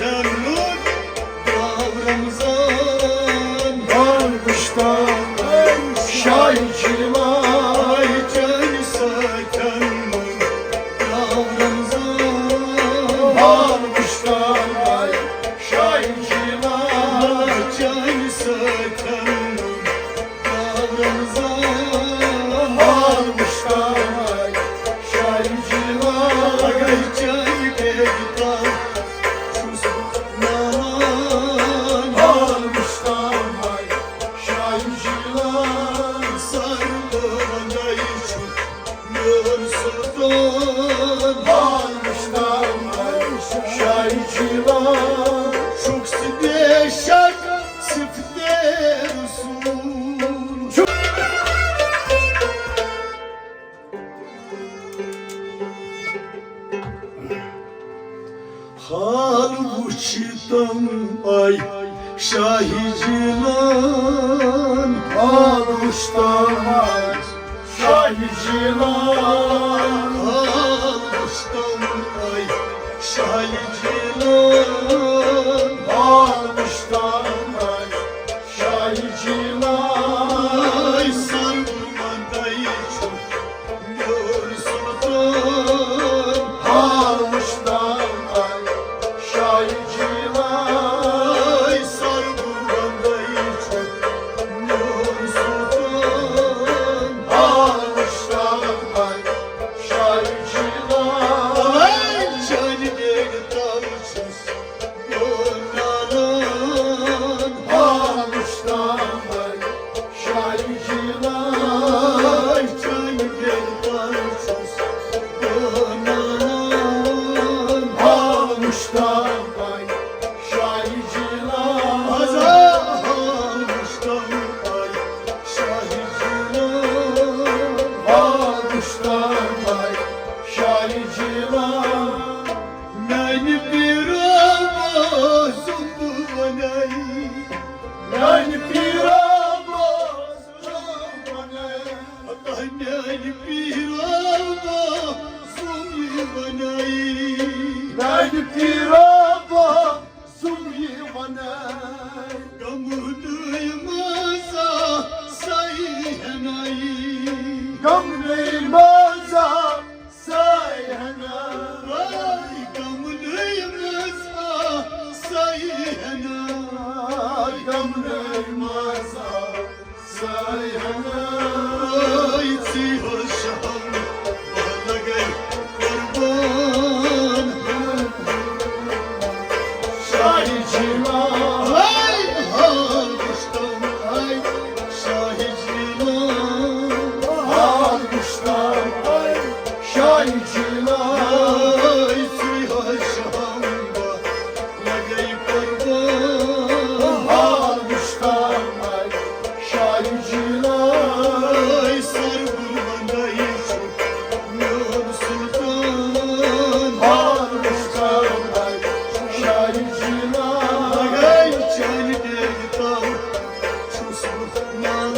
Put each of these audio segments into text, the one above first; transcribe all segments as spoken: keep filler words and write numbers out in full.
Nur, Bav Ramzan, Bav Muştak, Şah Cilan, ay çay satan, Bav Ramzan, Bav Muştak, Şah Cilan, ay çay satan, Bav Ramzan, Bav Muştak, Şah Cilan, ay çay bektan. Hal wüçhtam ay Şah Cilan, hal wüçhtam ay Şah Cilan, hal wüçhtam ay Şah Cilan, hal wüçhtam ay Şah Cilan, ay sargumandai çok Nur Sultan, hal wüçhtam ay Şah Cilan, ay sargumandai çok Nur Sultan, hal wüçhtam ay Şah Cilan, ay çay bektan. Şah Cilan, Nani piro bozum bunai. Nani piro bozum bunai. Nani piro bozum bunai. Nani piro bozum bunai. Gamdai maza sai hanai. Gamdai maza Sayhana, ay gamlıyımız, ah, sayhana, ay gamlıyımız, ah, sayhana. Ay, tsi hoşam, balagay kurban. Şahi Cilan, ay, ay, ay, Şahi Cilan, ay, Şahi Cilan, ay, Suyha Şahamba, lagay kurban. Ay, Şahi Cilan, ay, sargumandai Nur Sultan, Nur Sultan, Şahi Cilan, ay, çay bektan, çus Malan,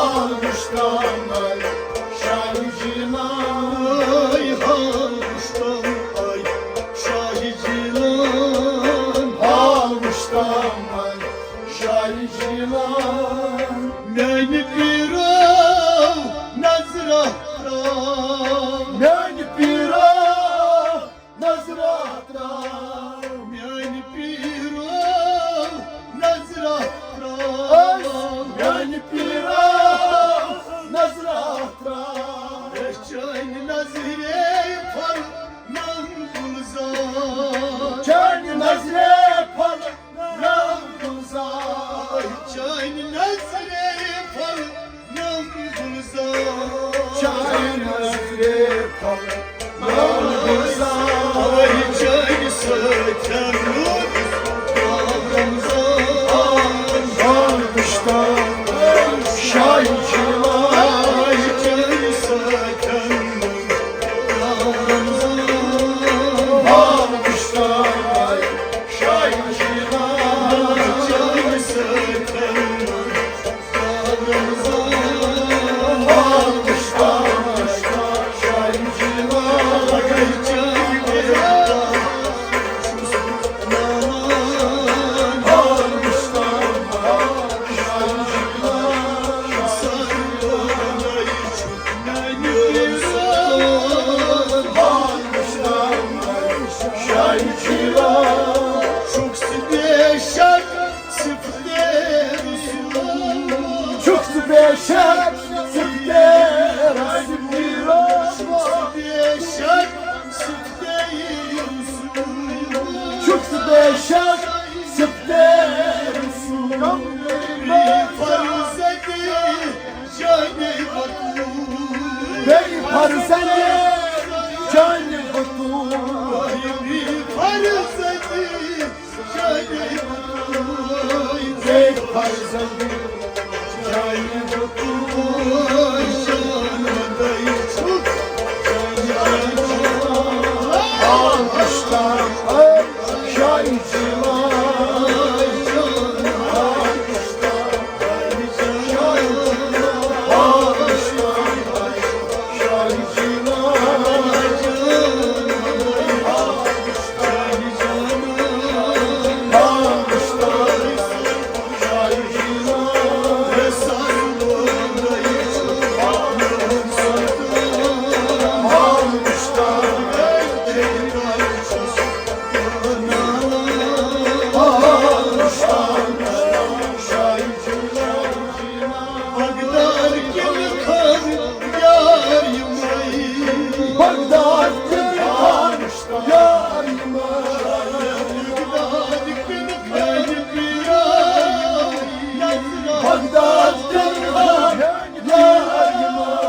Nur Sultan, ay, Şahi Cilan, ay, Nur Sultan, ay, Şahi Cilan, Nur Sultan, ay, Şahi Cilan. Nani piro nazra, nani piro nazra, nani piro nazra, nani piro nazra. Çayın nazire pal nam gulzar. Çayın nazire pal Nam gulzar, çayın nazire pal, nam gulzar. Çayın nazire pal, nam gulzar. Ay çay saçan nur, nam gulzar. Ay kuştan, şahin çılay. Ay çay saçan nur, nam gulzar. Ay kuştan, ay شک سفتے رسول، بے شک سفتے رسول، چھُکھ ژٕ بے شک سفتے رسول۔ بے فرزند جان بتول، بے فرزند جان بتول، بے فرزند جان بتول، بے فرزند جان بتول، جان بتول۔ بغداد کِنہٕ خانٛدار یِمَے؟ بغداد کِنہٕ خانٛدار یِمَے؟ بغداد کِنہٕ خانٛدار یِمَے؟ بغداد کِنہٕ خانٛدار یِمَے؟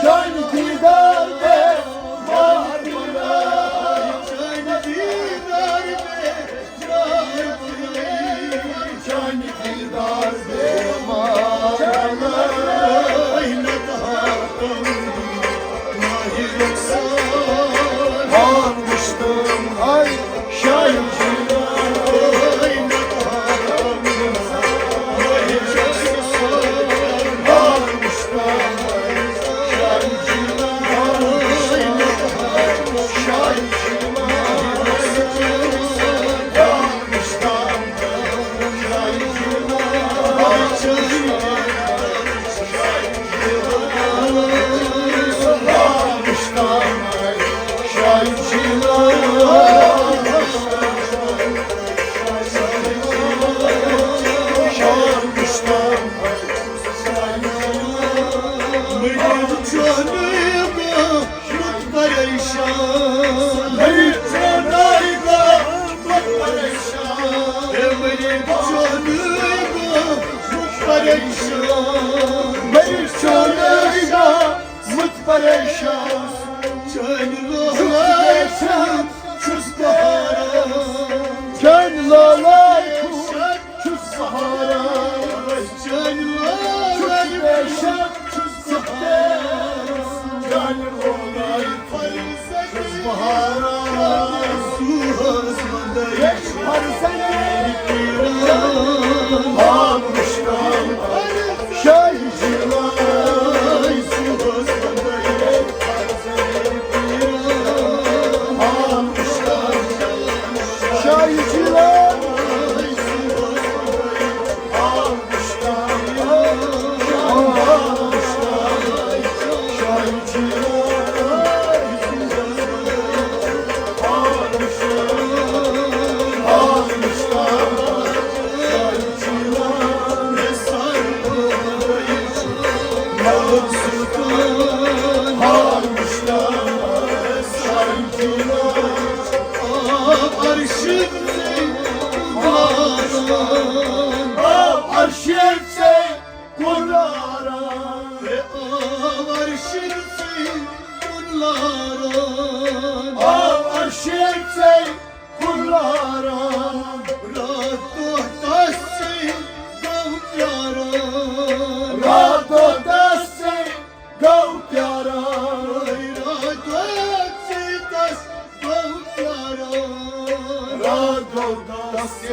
چانہِ دیدار بے مار بلائی۔ چانہِ دیدار بے مار بلائی۔ چانہِ دیدار بے مار بلائی۔ چانہِ دیدار بے مار بلائی۔ نتہٕ ہاکم ماہِ رخسار۔ ہاں وُچھتم ہاے شاہ جیلان۔ پریشان۔ مریض چونائی گوٚمُت پریشان۔ اے مریض چونائی گوٚمُت پریشان۔ مریض چونائی گوٚمُت پریشان۔ چانہِ لالایہِ چھُس بہاران۔ چانہِ لالایہِ چھُس بہاران۔ چانہِ لالایہِ چھُس بہاران۔ چانہِ لالایہِ چھُس بہاران۔ سوز مندے فرزند پیران۔ آ مشتاق شاہ جیلان۔ سوز مندے شاہ جیلان۔ گوٚو پیاران۔ راتھ گوٚو دَس۔